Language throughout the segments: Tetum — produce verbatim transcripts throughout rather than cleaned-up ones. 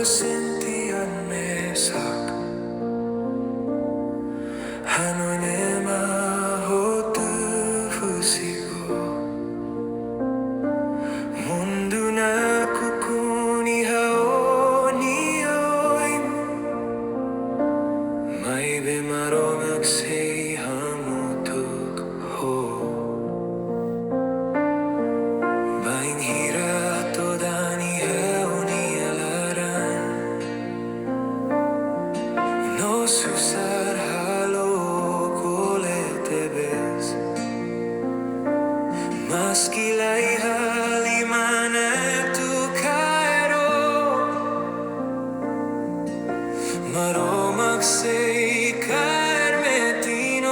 Sente an mesak, hanoin ema hotu husik ó. Mundu nakukun iha ó-nia oin, maibé Maromak sei hamutuk ho. Bainhira todan iha ó-nia laran, no susar halo ó kole tebes. Maski la iha liman atu kaer ó, Maromak sei kaer metin ó.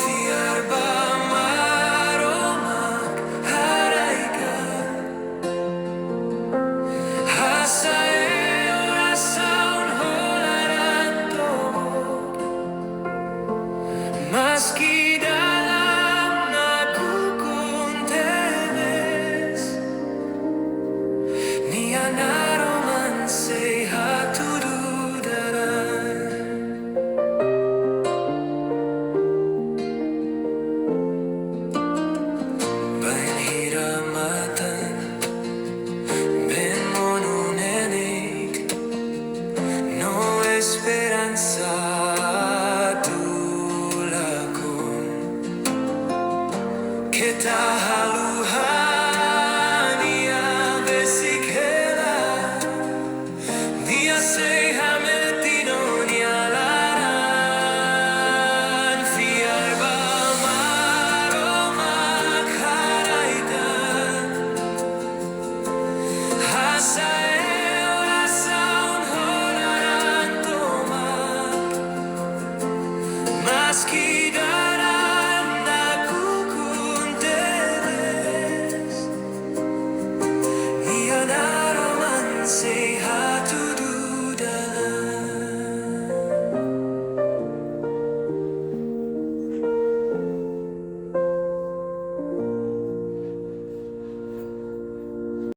Fiar ba Maromak, haraik an. Hasa'e orasaun ho laran to'o. Maski dalan nakukun tebes, Nia naroman sei hatudu dalan. Bainhira matan been monu neineik, no esperansa atu lakon. Keta haluha Nia besik hela, Nia sei hametin ó-nia laran. Fiar ba Maromak, haraik an. Hasa'e orasaun ho laran tomak. Maski